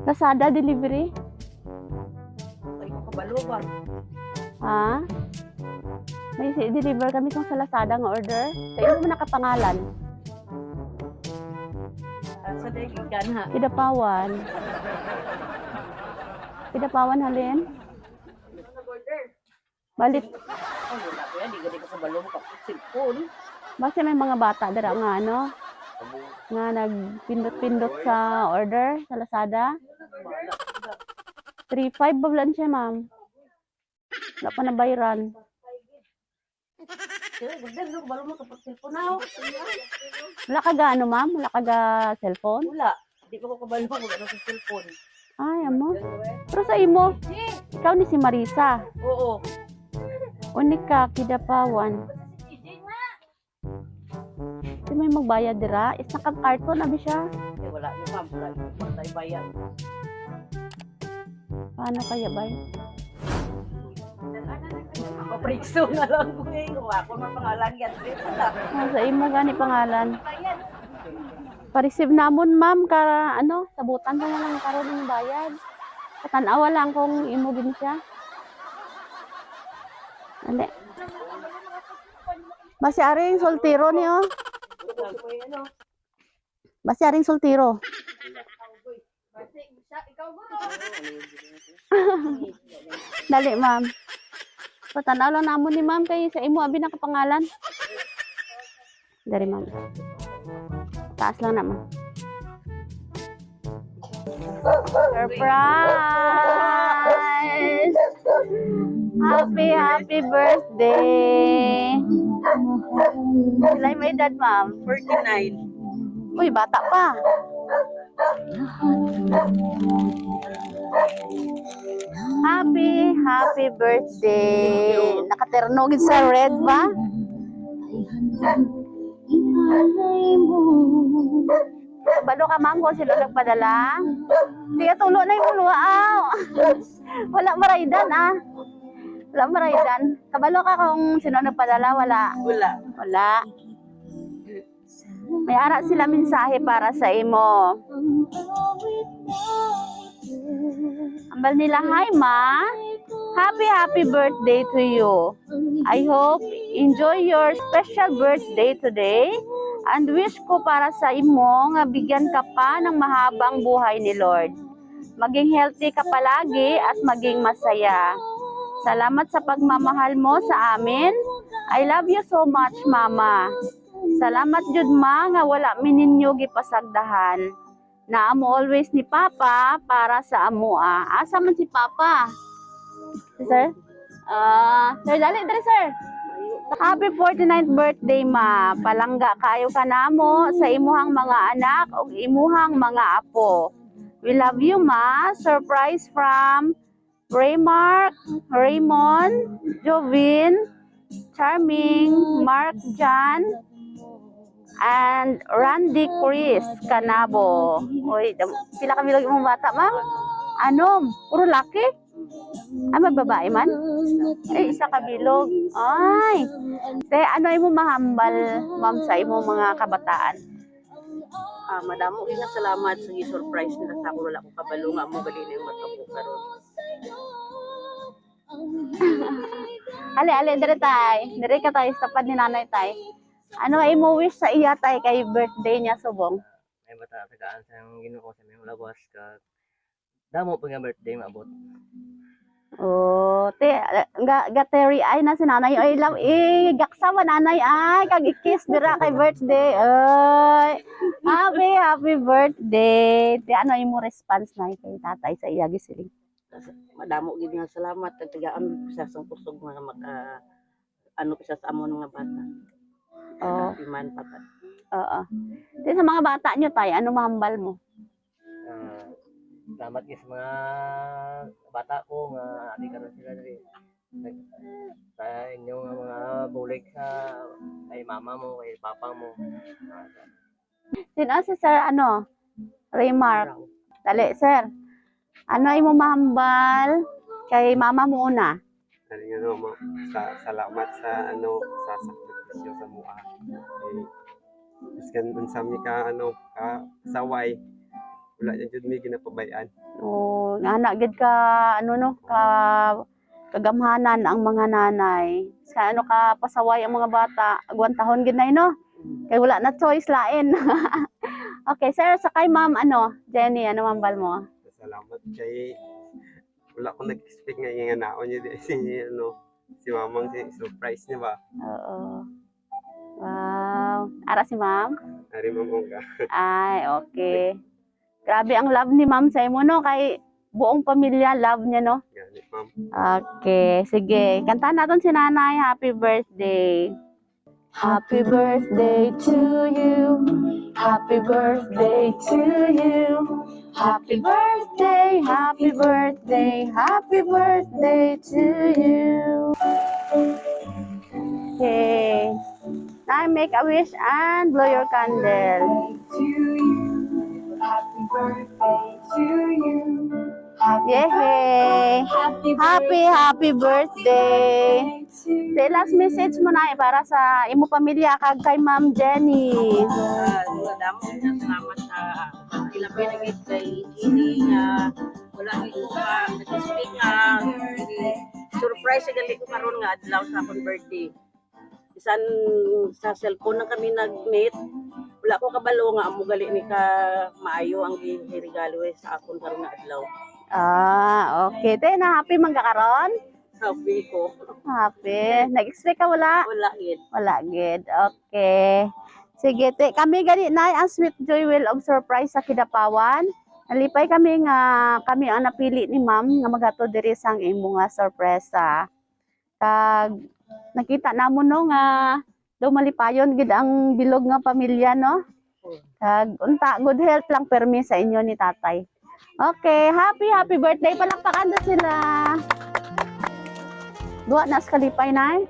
Lazada delivery? Ay, ko kabalo ba? Ha? May deliver kami kung sa Lazada nga order. Sa imo mo nakapangalan. Sa day gikan ha. Kidapawan. Kidapawan halin? Balit. Oh, wala ko yan. Di gani ko kabalo mo kapit cellphone. Basta may mga bata dira nga ano, nga nagpindot-pindot sa order sa Lazada. Wala. 3.5 ba lang siya, ma'am? Wala pa nabayran. Kaya ganda ko kabalo mo kapit cellphone na. Wala ka ga ano, ma'am? Wala ka ga cellphone? Wala. Di ko kabalo mo ano sa cellphone. Ay, amo. Pero sa imo, ikaw ni si Marisa. Oo. Unika, Kidapawan. Di may magbayad dira. Is naka-karton, abi siya. Eh, wala yun, ma'am. Wala yun. Patay bayan. Paano kaya, bay? Paprikso na lang ko eh. Kung ako man pangalan yan. Wala. Ah, sa imo gani pangalan. Pa-receive namon, ma'am, ka ano, sabutan ko na lang karon yung bayad. Patanawa lang kung imo gini siya. Ale. Basi aring soltero niyo. Basi aring soltero. Dali, ma'am. Patanaw lang namon ni ma'am kay sa imo abi nakapangalan. Dali, ma'am. Taas lang naman. Surprise! Happy, happy birthday! Sila may edad, ma'am? 49. Uy, bata pa. Happy, happy birthday. Nakaterno gid sa red ba? Balo ka, ma'am, kung sila nagpadala. Di ka tulo na yung luwa. Aw. Wala maraydan ah. Wala maraydan. Kabalo ka kung sino nagpadala, wala. Wala. Wala. May ara sila mensahe para sa imo. Ambal nila, "Hi ma. Happy, happy birthday to you. I hope enjoy your special birthday today and wish ko para sa imo nga bigyan ka pa ng mahabang buhay ni Lord. Maging healthy ka palagi at maging masaya. Salamat sa pagmamahal mo sa amin. I love you so much, Mama. Salamat jud ma nga wala mi ninyo gipasagdahan. Naa mo always ni Papa para sa amoa." Asa man si Papa? Si Sir? Ah, sir, dali dali, sir. "Happy 49th birthday, ma. Palangga kaayo ka namo sa imuhang mga anak ug imuhang mga apo. We love you, ma. Surprise from Raymark, Raymond, Jovin, Charming, Mark John, and Randy Chris Canabo." Uy, pila kami lagi mong bata, ma'am? Anom, puro laki? Ay, may babae man? Ay, isa kabilog. Ay, te, ano imo mahambal, ma'am, sa imo mga kabataan? Ah, madamo gyud nga salamat sa gi-surprise nila sa ako. Wala ko kabalo nga mo gali na yung matabo karon. Ale, ale, dire tay. Dire ka tay, sa tapad ni nanay tay. Ano imo wish sa iya tay kay birthday niya subong? May bata tagaan sa Ginoo sa iyong lawas kag damo pa nga birthday maabot. Oh, te, ga, ga Terry ay na si nanay. Ay, love, eh, gaksa man nanay ay, kag i-kiss dira kay birthday. Ay, happy, happy birthday. Te, ano imo response na kay tatay sa iya gisiling? Madamo gyud nga salamat kag tagaan sa sa kusog nga maka ano siya sa amon mga bata. Oo. Happy man papa. Oo. Te, sa mga bata nyo tay, ano mahambal mo? Ah, salamat gyud sa mga bata ko nga adi karon sila diri. Sa inyong mga bulig sa kay mama mo, kay papa mo. Ah, Sino si Sir ano? Raymark. Dali, sir. Ano imo mahambal kay mama mo una? Ano yun, no, ma, sa, salamat sa ano sa sakripisyo sa mua. Eh, biskan unsa mi ka ano ka saway. Wala niya jud mi ginapabayaan. Oh, nga gid ka ano no, ka kagamhanan ang mga nanay. Sa ano ka pasaway ang mga bata, agwantahon gid nay no. Kay wala na choice lain. Okay, sir, sa kay ma'am ano, Jenny, ano mambal mo? Salamat kay wala ko nag-expect nga nga naon niya di si ano si mamang si surprise niya ba. Oo. Wow. Ara si ma'am? Ari mamong ka. Ay, okay. Grabe ang love ni ma'am sa imo no, kay buong pamilya love niya no. Gani ma'am. Okay, sige. Kantahan natin si nanay. Happy birthday. Happy birthday to you. Happy birthday to you. Happy birthday, happy birthday, happy birthday to you. Okay. Now make a wish and blow your candle. To you. Happy birthday to you. Happy Yay! Happy Happy, happy birthday! to you. The last message mo na eh, para sa imo pamilya kag kay Ma'am Jenny. Ah, damo nga salamat sa ilabi na gid kay Jenny nga wala gid ko ka nag-speak nga surprise sa gali ko karon nga adlaw sa akong birthday. Bisan sa cellphone na kami nag-meet, wala ko kabalo nga amo gali ni ka maayo ang giregalo eh sa akon karon nga adlaw. Ah, okay. Te, na happy man ka karon? Sabi ko, Happy. Nag-expect ka wala? wala gid. Wala gid. Okay. Sige, te. Kami gani na ang Sweet Joy Wheel of Surprise sa Kidapawan. Nalipay kami nga kami ang napili ni ma'am nga maghatod diri sang imo nga sorpresa. Kag nakita namo no nga daw malipayon gid ang bilog nga pamilya no. Kag unta good health lang permi sa inyo ni tatay. Okay, happy happy birthday. Palakpakan na sila. Duwa na sa kalipay nay.